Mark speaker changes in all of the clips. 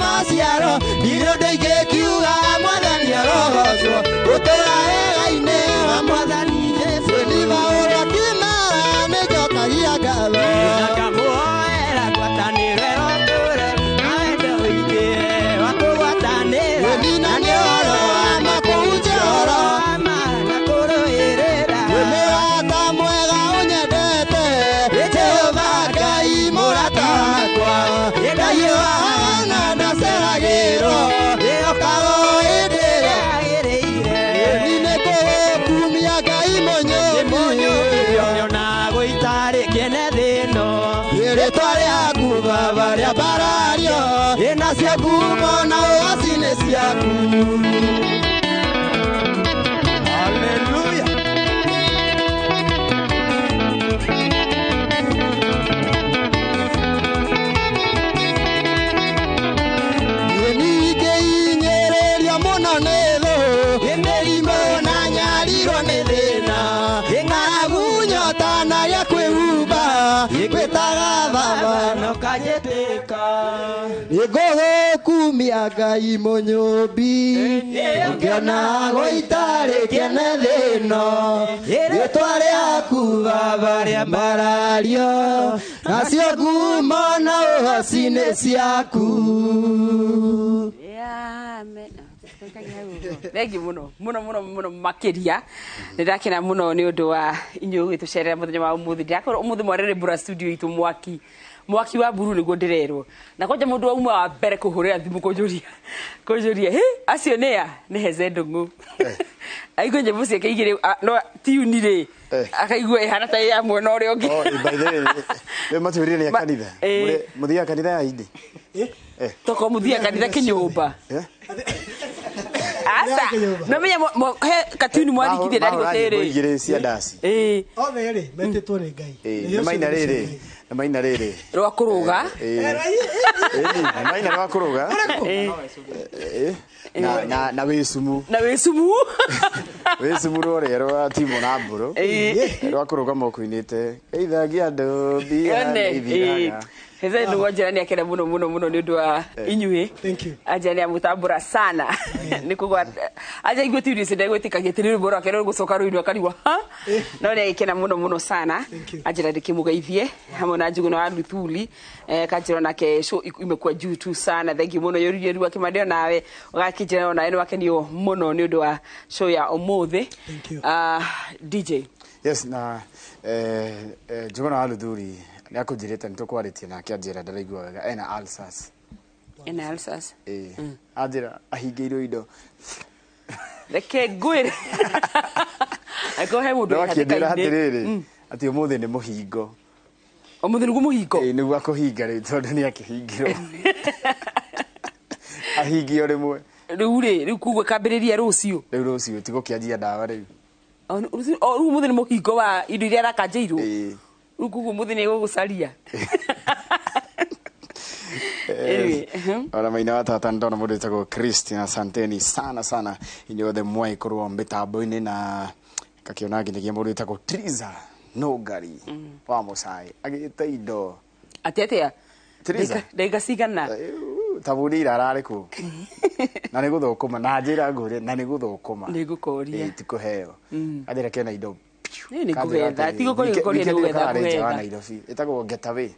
Speaker 1: Maciaro ndirĩ ũndũ ingĩkiuga mwathani arogocwo gũtũra wega-inĩ wa mwathani Jesũ niba ũrĩa kĩmara nĩnjokagia ngatho
Speaker 2: Nakamuhoera ngwatanĩro ĩrotũre na wendo ũingĩhe wa kũgwatanĩra
Speaker 1: Nina nĩ ũhoro wa ma kũhunjia ũhoro
Speaker 2: wa ma na kũrũĩrĩra
Speaker 1: Wĩ mũrata mwega ũnyendete Jehova Ngai mũrata wakwa Ndahiũhaga na ndaceragĩrwo Ndĩhokaga o hĩndĩ ĩrĩa
Speaker 2: yagĩrĩire
Speaker 1: Ĩni nĩngũgũkumia Ngai mũnyũmbi
Speaker 2: na gũitarĩ kĩene thĩ ĩno
Speaker 1: Rĩtwa rĩaku Baba rĩambarario Nacio ngumo na ũgoci nĩ ciaku. Hallelujah. Ningĩhinyĩrĩrio mũno nĩ thũ mĩrimũ na nyarirwo nĩ thĩna ng'aragu nyota na gĩa kwĩhumba ngwĩtaga Baba
Speaker 2: na ũkanjĩtĩka
Speaker 1: nĩngũgũkumia Ngai mũnyũmbi ngĩona gũitarĩ kĩene thĩ ĩno rĩtwa rĩaku Baba rĩambarario nacio ngumo na ũhoci nĩ ciaku.
Speaker 3: Thengi muno muno muno muno makiria nä ndakena muno nä å ndå wa inyuä gå gä tå cerera må thenya wa å må thä ndärakorwo å må thä mwarä mbura studio itå mwaki mwaki wa mburu nä guo ndä rerwo na kwanja må ndå wauma wa mbere kå hå rä ra thimå kå njå ria kå njå ria acio nä a nä heze ndång'å aigua nyämbo ciake igä rä no tiuni rä akaigua ĩhana ta ya mwena å rä a å ngä
Speaker 4: Oh, by the way, rĩu matwĩrire nĩ a kanitha. Mũthiaga kanitha ya Hindi?
Speaker 3: toko må thia kanitha kä nyå mba aca no menya he katuni mwarikithie ndarigå
Speaker 4: Mahũra nyĩmbo
Speaker 3: tä
Speaker 4: igĩrĩ cia ndaci.
Speaker 3: rä
Speaker 5: Othe rĩ metĩtwo nĩ Ngai.
Speaker 4: Nĩ maina rĩrĩ, nĩ maina rĩrĩ.
Speaker 3: rwa kå rå ga
Speaker 4: Nĩ maina rwa kũrũga. Na wĩcumu.
Speaker 3: Na wä cumu.
Speaker 4: Wĩcumu rũrĩa rwa Timo na Mbũrũ. Rwa kũrũga moko-inĩte. Geithagia andũ mbia
Speaker 3: Yone,
Speaker 4: nĩ ithiraga.
Speaker 3: Heze ndugu njira ni akena muno muno muno ni undu wa inyuĩ.
Speaker 5: Thank you.
Speaker 3: Anja ni amutambura sana nĩ kũgwa anja igue tiuri icio ndegwĩtĩkagia atĩ nĩ rwĩmbo rwake rũgũcoka rũinwo akarigwo ha no nĩ agĩkena mũno mũno sana.
Speaker 5: Thank you.
Speaker 3: Anjĩra ndĩkĩmũgeithie hamwe na Njuguna wa Luthuli kanjĩra onake show imekuwa juu tu sana. Thank you mũno yũririe rua kĩmande onawe ũgakĩnjĩra onawe nĩ wakenio mũno nĩ ũndũ wa show ya ũmũthĩ.
Speaker 5: Thank you.
Speaker 3: DJ.
Speaker 4: Yes, na Njuguna wa Luthuli nĩ akũnjĩrĩte nĩ tũkwarĩtie nake anjĩra ndaraigua wega ena ulcers.
Speaker 3: Ena ulcers.
Speaker 4: Anjĩra ahingĩirwo indo.
Speaker 3: Reke ngwĩre angĩkorwo he mũndũ
Speaker 4: No
Speaker 3: wĩ
Speaker 4: akĩnjĩra
Speaker 3: hatĩka-inĩ.
Speaker 4: atĩrĩrĩ atĩ ũmũthĩ nĩ mũhingo.
Speaker 3: Ũmũthĩ nĩguo mũhingo.
Speaker 4: Nĩguo akũhinga rĩu tondũ nĩ akĩhingĩrwo. Ahingio rĩmwe.
Speaker 3: Rĩu rĩ rĩu koguo kambĩrĩria rũciũ.
Speaker 4: Rĩu rũciũ tigũkĩanjia ndawa rĩu.
Speaker 3: O rĩu ũmũthĩ nĩ mũhingo wa indo iria arakanjĩirwo. Rĩu koguo ũmũthĩ nĩ egũgũcaria. Anyway,
Speaker 4: Ona maina wa tata ndona mũndũ wĩtagwo Christine, asanteni sana sana inyuothe mwaikorwo mĩtambo-inĩ na ngakĩona nginyagia mũndũ wĩtagwo Triza Nũngari wa Mũcai agĩte indo.
Speaker 3: Atĩ atĩa?
Speaker 4: Triza.
Speaker 3: Ndagĩka cigana?
Speaker 4: Tabuni ira ararĩ kũ na nĩ gũthũkũma na njĩra ngũre na nĩ gũthũkũma.
Speaker 3: Nĩ ngũkũria.
Speaker 4: Tikũheo anjĩra kena indo.
Speaker 3: Nĩ nĩ ngũgetha ti gũkũria gũkũria nĩ gũgetha
Speaker 4: nja wa
Speaker 3: ngũgetha.
Speaker 4: Nairobi ĩtagwo Getaway.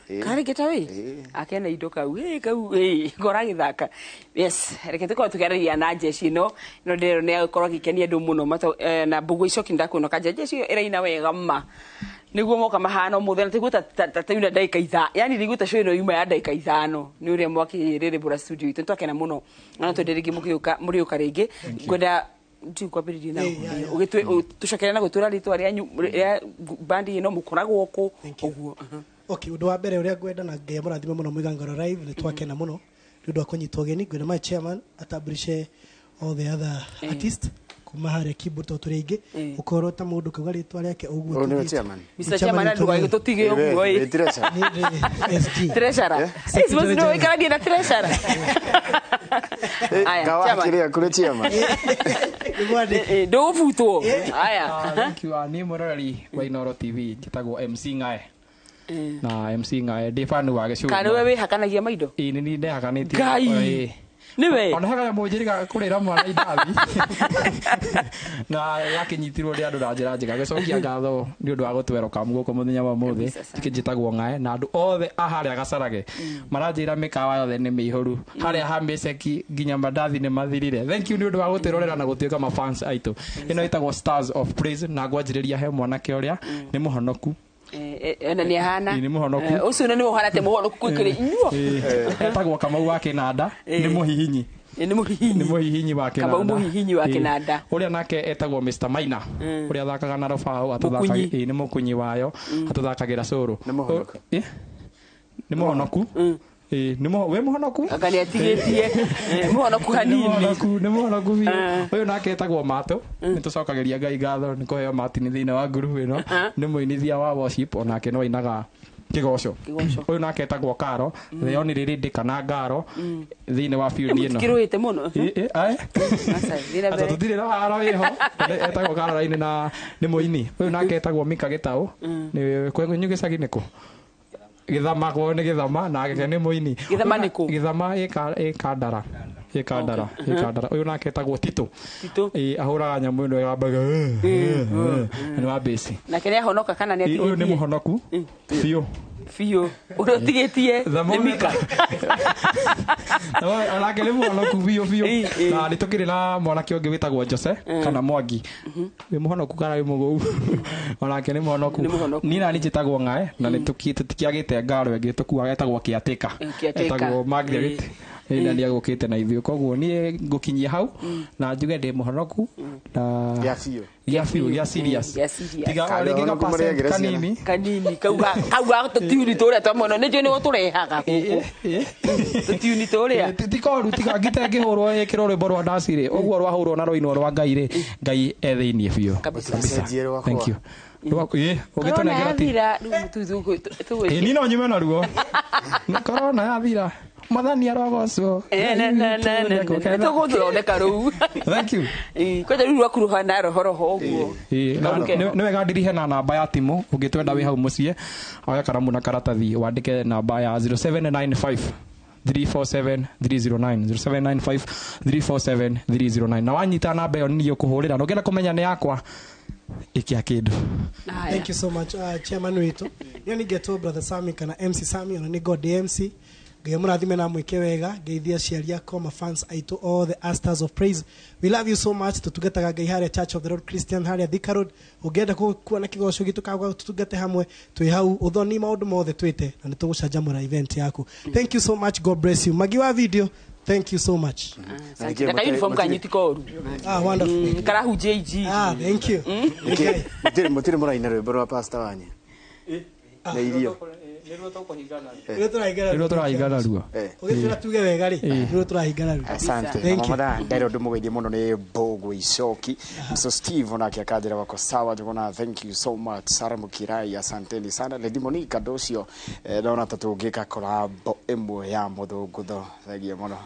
Speaker 3: Karĩ Getaway? Akena indo kau kau ngora gĩthaka. Yes, reke tũkorwo tũkĩarĩria na jeshi ĩno no ndĩrero nĩ agũkorwo agĩkenia andũ mũno na mbũgũ icoki ndakuona kanja jeshi ĩyo ĩraina wega ma nĩguo moka mahana ũmũthĩ na tiguo ta tauna ndagĩka ithano yani nĩguo ta show ĩno yuma ya ndagĩka ithano nĩ ũrĩa mwakĩrĩrĩmbũra studio itũ nĩtwakena mũno na no twende rĩngĩ mũgĩũka mũrĩũka rĩngĩ ngwenda ndiũ kwambĩrĩria na tũcokere na gwĩtwĩra rĩtwa rĩanyu rĩa bandi ĩno mũkoragwo kũ ũguo.
Speaker 5: Okay, ũndũ wa mbere ũrĩa ngwenda na Ngai amũrathime mũno Mũigangoro Live nĩ twakena mũno nĩ ũndũ wa kũnyitwo ũgeni. Ngwenda my chairman atambulishe all the other artists kuma harĩa keyboard tondũ tũrĩ aingĩ ũkorwo ta mũndũ kauga rĩtwa rĩake ũguo
Speaker 4: Ũyũ nĩwe
Speaker 5: tũthiĩte.
Speaker 4: chairman?
Speaker 3: Mr. Chairman ndũgagĩtũtige ũguo ĩ.
Speaker 4: Treasurer.
Speaker 5: Nĩ SG.
Speaker 3: Treasurer. Siwezi no ikaranie na treasurer. Aya,
Speaker 4: Ngawa
Speaker 3: chairman.
Speaker 4: kĩrĩa kũrĩ chairman.
Speaker 3: Ndũgũbutwo. Aya.
Speaker 6: Thank you. Niĩ mwĩroreri wa Inooro TV njĩtagwo MC Ng'ae. Na MC Ng'ae ndĩ fan wa gĩcũrĩ.
Speaker 3: Kana nĩwe wĩhakanagia maindo?
Speaker 6: Ĩĩ nĩ niĩ ndehakanĩtie.
Speaker 3: Ngai. Nĩwe?
Speaker 6: Ona hega mũnjĩrĩga kũrĩra mwana indathi. Na yakĩnyitirwo nĩ andũ na njĩra njega. Gĩcokia ngatho nĩ ũndũ wa gũtwerũka gũkũ mũthenya wa ũmũthĩ. Njĩtagwo Ng'ae na andũ othe a harĩa Gacarage maranjĩra mĩkawa yothe nĩ mĩihũru. Harĩa ha mĩceki nginya mandathi nĩ mathirire. Thank you nĩ ũndũ wa gũtwĩrorera na gũtuĩka ma fans aitũ. Ĩno ĩtagwo Stars of Praise na ngwanjĩrĩria he mwanake ũrĩa nĩ mũhonoku.
Speaker 3: Na nĩ ahana.
Speaker 6: Nĩ mũhonoku.
Speaker 3: Ũcio nĩ ũhana atĩ mũhonoku kwĩkĩrĩ inyuo.
Speaker 6: Etagwo Kamau wa Kĩnanda, nĩ mũhihinyi.
Speaker 3: Nĩ mũhihinyi.
Speaker 6: Nĩ mũhihinyi wa Kĩnanda.
Speaker 3: Kamau mũhihinyi wa Kĩnanda.
Speaker 6: Ũrĩa nake etagwo Mr Maina, ũrĩa athakaga na rũbaũ, atũthakaga, nĩ mũkunyi wayo, atũthakagĩra cũrũ.
Speaker 4: Nĩ mũhonoku.
Speaker 6: Nĩ mũhonoku. Wĩ mũhonoku?
Speaker 3: Anga nĩ atigĩtie. Mũhonoku hanini.
Speaker 6: Nĩ mũhonoku biũ. Ũyũ nake etagwo Matũ. Nĩ tũcokagĩria Ngai ngatho nĩ kũheo Martin thĩinĩ wa ngurubu ĩno. Nĩ mũinithia wa worship onake no ainaga kĩgoco. Ũyũ nake etagwo Karo, the only lady kana Ngaro thĩinĩ wa field ĩno.
Speaker 3: Mũtikĩrũĩte mũno.
Speaker 6: Ata tũtirĩ na haro ĩho. Etagwo Karo raini na nĩ mũini. Ũyũ nake etagwo Mika Gĩtaũ. Nĩ kwenyu gĩcagi nĩ kũ? Gĩthama kwao nĩ gĩthama na gĩke nĩ mũini.
Speaker 3: Gĩthama nĩ kũ?
Speaker 6: Gĩthama ĩ Kandara. Ũyũ nake etagwo Tito. Ahũraga nyamũ ĩno ĩgambaga nĩ wa base.
Speaker 3: Nake nĩ ahonoka kana nĩ atigĩtie?
Speaker 6: Ũyũ nĩ mũhonoku biũ.
Speaker 3: Biũ. Ũrĩa ũtigĩtie nĩ Mika.
Speaker 6: Onake nĩ mũhonoku biũ biũ. Na nĩ tũkĩrĩ na mwanake ũngĩ wĩtagwo Jose kana Mwangi. Wĩ mũhonoku kana wĩ mũgũu? Onake nĩ mũhonoku. Niĩ nani njĩtagwo Ng'ae na nĩ tũtikĩagĩte ngaro ĩngĩ tũkuaga etagwo Kĩatĩka. Etagwo Margaret. Ĩna nĩ agũkĩte na ithuĩ koguo niĩ ngũkinyia hau na njuge ndĩ mũhonoku na
Speaker 4: gĩa biũ.
Speaker 6: Gĩa biũ, gĩa serious. Tiga o rĩngĩ ga percent
Speaker 3: kanini. Kau ga tũtiuni tũrĩa twa mũno nĩ njũĩ nĩguo tũrehaga gũkũ. Tũtiuni tũrĩa.
Speaker 6: Ti koru tiga ngite ngĩhũrwo ĩkĩrwo rwĩmbo rwa ndaci rĩ ũguo rwahũrwo na rũinwo rwa Ngai rĩ Ngai e thĩinĩ biũ. Thank you.
Speaker 3: Ũgĩtũnengera ti.
Speaker 6: Niĩ no nyume naruo. Korona yathira. Mwathani arogocwo.
Speaker 3: Tũgũthondeka rũu.
Speaker 6: Thank you.
Speaker 3: Kwanja rĩu rwaku rũhana rohoroho ũguo.
Speaker 6: Nĩ wega ndirihe na namba ya timũ ũngĩtwenda wĩ hau mũciĩ oya karamu na karatathi wandĩke namba ya 0795 347 309 0795 347 309 na wanyita namba ĩyo niĩ ũkũhũrĩra na ũngĩenda kũmenya nĩ yakwa ikia kĩndũ.
Speaker 5: Thank you so much chairman witũ. Niĩ nĩngetwo brother Sami kana MC Sami ona nĩ God MC. Ngai mũrathime na mwĩke wega ngeithia aciari akwa ma fans aitũ all the Stars of Praise. We love you so much. Tutungataga Ngai harĩa Church of the Lord Christian harĩa Thika Road. Ũngĩenda kuona kĩgoco gitũ kana tũtungate hamwe twĩ hau ũthoni maũndũ mothe twĩte na nĩ tũgũcanjamũra event yaku. Thank you so much. God bless you. Magi wa video. Thank you so much.
Speaker 3: Na uniform kanyu ti koru.
Speaker 5: Wonderful.
Speaker 3: Karahunjia injiri.
Speaker 5: Thank you.
Speaker 4: Mũtirĩ mũraina rwĩmbo rwa pastor wanyu. Na irio.
Speaker 6: Nĩruo tũrahingana ruo.
Speaker 5: Ũgĩtwĩra tuge wega rĩ, nĩruo tũrahingana ruo.
Speaker 4: Asante. Mama ndero ndũ mũgeithie mũno nĩ Mbũgũ Icoki. Mr Steve onake akanjĩra wako sawa njugona thank you so much. Sara Mukirai asanteni sana. Lady Monica ndũcio ndona ta tũngĩka collab ĩmwe ya mũthũngũtho. Thengiũ mũno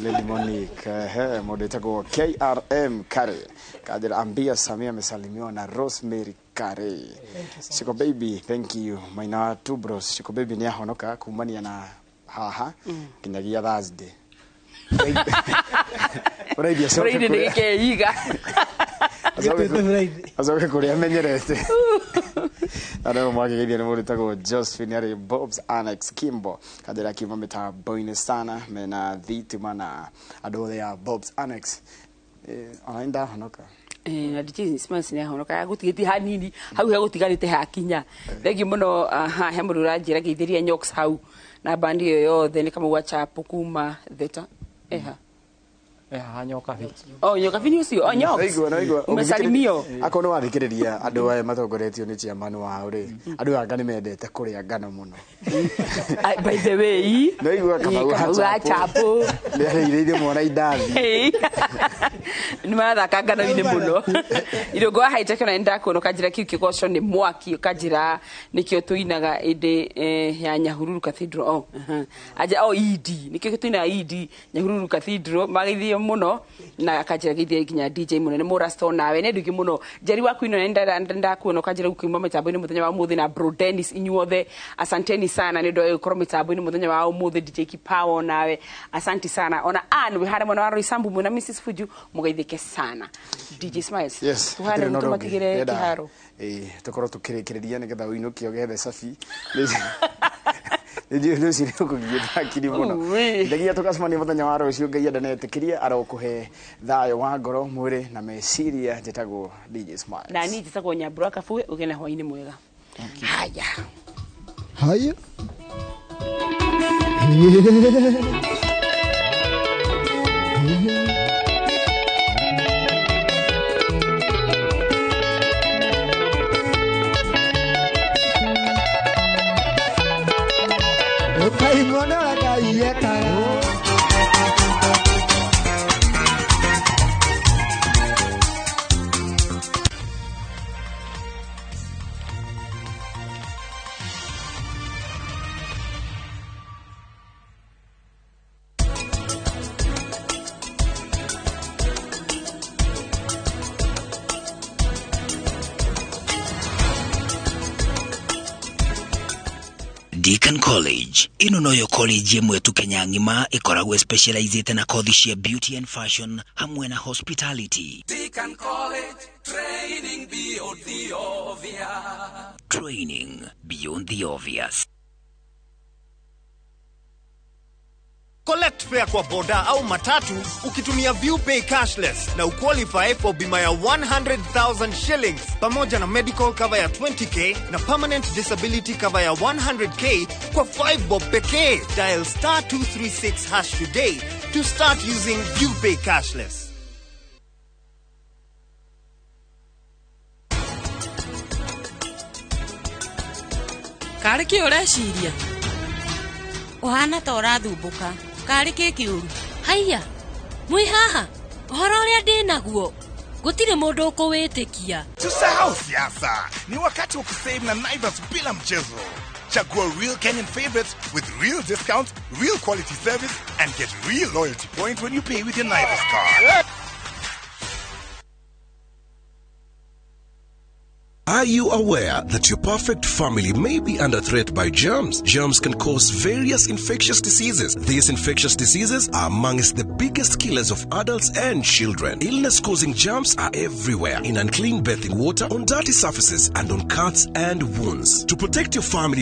Speaker 4: Lady Monica. Mũndũ wĩtagwo KRM Kare kanjĩra ambia Samia amesalimiwa na Rosemary Kare. Shiko baby, thank you. Maina two bros. Shiko baby ni ahonoka kumania na haha kinyagia Thursday. Friday
Speaker 3: Friday nĩ gĩkeiga.
Speaker 4: Acoke kũrĩa amenyerete. Andũ mwakĩgeithia nĩ mũndũ wĩtagwo Josephine arĩ Bob's Annex Kimbo. Kanjĩra akiuma mĩtambo-inĩ sana mena thitima na andũ othe a Bob's Annex. Ona nĩ ndahonoka.
Speaker 3: Na DJ Smiles nĩ ahonoka gũtigĩtie hanini hau he gũtigarĩte hakinya. Thengiũ mũno he mũndũ ũranjĩra ngeithĩria Nyox hau na bandi ĩyo yothe nĩ Kamau wa Chapo kuma Theta. Eha.
Speaker 6: Nyokabi.
Speaker 3: Oh, Nyokabi nĩ ũcio. Oh, Nyox. Umesalimio.
Speaker 4: Akorwo nĩ wathikĩrĩria andũ aya matongoretio nĩ chairman wao rĩ, andũ aya nĩ mendete kũrĩa ngano mũno.
Speaker 3: By the way,
Speaker 4: Nĩwaigua Kamau
Speaker 3: wa Chapo.
Speaker 4: Nĩ arĩithĩirie mwana indathi.
Speaker 3: Nĩ marathaka ngano-inĩ mũno. Irũngũ wa high tech ona nĩndakuona ũkanjĩra kĩu kĩgoco nĩ mwaki ũkanjĩra nĩkĩo tũinaga ĩndĩ ya Nyahururu Cathedral. Oh, anja oh ED nĩkĩo tũinaga ED Nyahururu Cathedral magĩthiĩ Mũgeithĩrie mũno na akanjĩra geithie nginya DJ mũnene Mũrasto nawe nĩ andũ aingĩ mũno. Njeri waku ino nĩ ndakuona ũkanjĩra gũkiuma mĩtambo-inĩ mũthenya wa ũmũthĩ na Bro Dennis, inyuothe asanteni sana nĩ ũndũ wa gũkorwo mĩtambo-inĩ mũthenya wa ũmũthĩ. DJ Kipawa nawe asanti sana, ona Ann wĩ harĩa mwena wa Roysambu mwena Mrs Fuju, mũgeithĩke sana. DJ Smiles,
Speaker 4: Yes.
Speaker 3: tuhane
Speaker 4: Hatirĩ na ũndũ ũngĩ.
Speaker 3: tũmatigĩre
Speaker 4: Ndĩrenda,
Speaker 3: kĩharo.
Speaker 4: ĩĩ, tũkorwo tũkĩrĩkĩrĩria nĩgetha ũinũke ũgethe cabi. Nĩ rũcinĩ ũkũgiĩte hakiri mũno.
Speaker 3: Ui.
Speaker 4: Ndegia tũgacemania mũthenya wa rũciũ, Ngai enda na etĩkĩrie, arokũhe thayũ wa ngoro, mwĩrĩ na meciria. Njĩtagwo DJ Smiles.
Speaker 3: Na niĩ njĩtagwo Nyambura Kabue. Ũgĩe na hwainĩ mwega. Haya.
Speaker 1: Haya. Ukaimona Ngai ekaga.
Speaker 7: Deacon College ĩno noyo college ĩmwe tu Kenya ng'ima ĩkoragwo specializĩte na kothi cia beauty and fashion hamwe na hospitality.
Speaker 8: Deacon College, training beyond the obvious.
Speaker 7: Training beyond the obvious.
Speaker 9: Collect fare kwa boda au matatu ukitumia ViewPay cashless na uqualify for bima ya 100,000 shillings pamoja na medical cover ya 20K na permanent disability cover ya 100K kwa 5 bob pekee. Dial *236# today to start using ViewPay cashless.
Speaker 10: Karĩ kĩ ũreciria?
Speaker 11: Ũhana ta ũrathumbũka, karĩ kĩ kĩũru?
Speaker 10: Haiya, mwĩ haha. Ũhoro ũrĩa ndĩ naguo gũtirĩ mũndũ ũkũwĩtĩkia.
Speaker 12: Tusahau siasa, ni wakati wa kusave na Naivas bila mchezo. Chagua real Kenyan favorites with real discounts, real quality service, and get real loyalty points when you pay with your Naivas card.
Speaker 13: Are you aware that your perfect family may be under threat by germs? Germs can cause various infectious diseases. These infectious diseases are amongst the biggest killers of adults and children. Illness causing germs are everywhere in unclean bathing water, on dirty surfaces, and on cuts and wounds. To protect your family